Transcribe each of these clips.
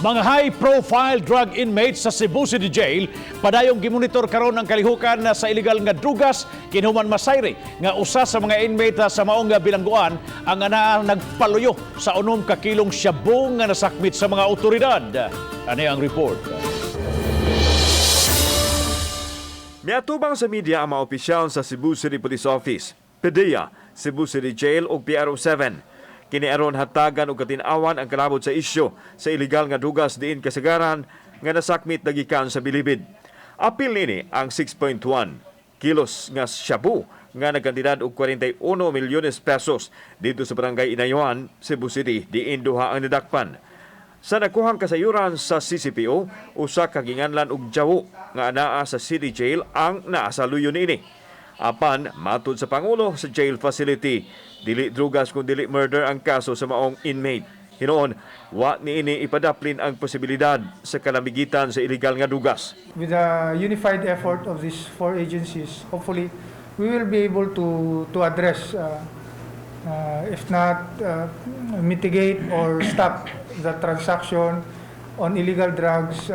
Mga high-profile drug inmates sa Cebu City Jail padayong gimonitor karon ang kalihukan na sa illegal nga drugas kinuman masayri nga usa sa mga inmate sa maong nga bilangguan ang anaa nagpaluyo sa 6 ka kilong shabu nga nasakmit sa mga otoridad. Ani ang report. Miatubang sa media ang mga opisyal sa Cebu City Police Office, PDEA, Cebu City Jail ug PRO 7. Kini aron hatagan og katin-awan ang kalabot sa isyu sa ilegal nga drugas diin kasagaran nga nasakmit nagikan sa bilibid. Apil nini ang 6.1 kilos nga shabu nga nagkantidad og 41 milyones pesos didto sa Barangay Inayawan, Cebu City, diin duha ang nadakpan. Sa nakuhang kasayuran sa CCPO, usa ka ginganlan og Jawo nga anaa sa City Jail ang naa sa luyo niini. Apan matud sa pangulo sa jail facility, dili drugas kung dili murder ang kaso sa maong inmate. Hinuon, wa niini ipadaplin ang posibilidad sa kalamigitan sa illegal nga drugas. With the unified effort of these four agencies, hopefully, we will be able to address, if not mitigate or stop the transaction on illegal drugs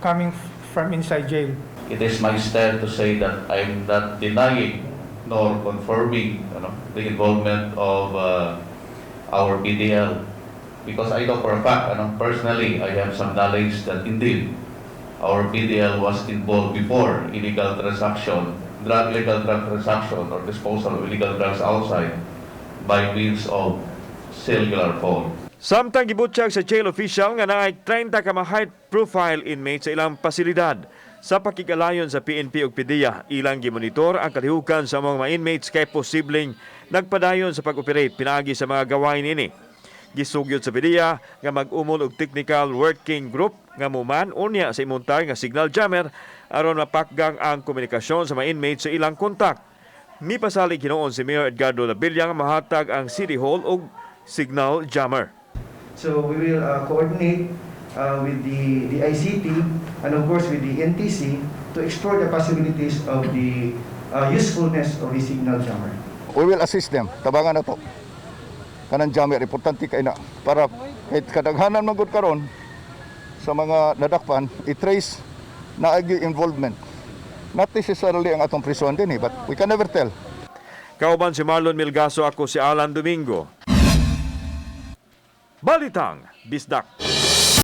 coming from inside jail. It is my stand to say that I'm not denying nor confirming the involvement of our PDL because I know for a fact, personally, I have some knowledge that indeed our PDL was involved before illegal transaction, drug illegal drug transaction or disposal of illegal drugs outside by means of cellular phone. Samtang gibutyag sa jail official nga naay 30 ka mga high profile inmates sa ilang pasilidad. Sa pakigalayon sa PNP ug PDEA, ilang gimonitor ang kalihukan sa mga inmates kay posibleng nagpadayon sa pag-operate pinaagi sa mga gawain ini. Gisugyot sa PDEA nga mag-umol og technical working group nga muman unya sa imontar nga signal jammer aron mapakgang ang komunikasyon sa mga inmates sa ilang kontak. Mipasalig hinuon si Mayor Edgardo Labilla nga mahatag ang City Hall og signal jammer. So we will coordinate with the ICT and, of course, with the NTC to explore the possibilities of the usefulness of a signal jammer. We will assist them. Tabangan nato. Kanang jammer, importante kay na para kahit kadaghanan man gud karon sa mga nadakpan, i-trace na involvement. Not necessarily ang atong prison din eh, but we can never tell. Kauban si Marlon Milgaso, ako si Alan Domingo. Balitang Bisdak.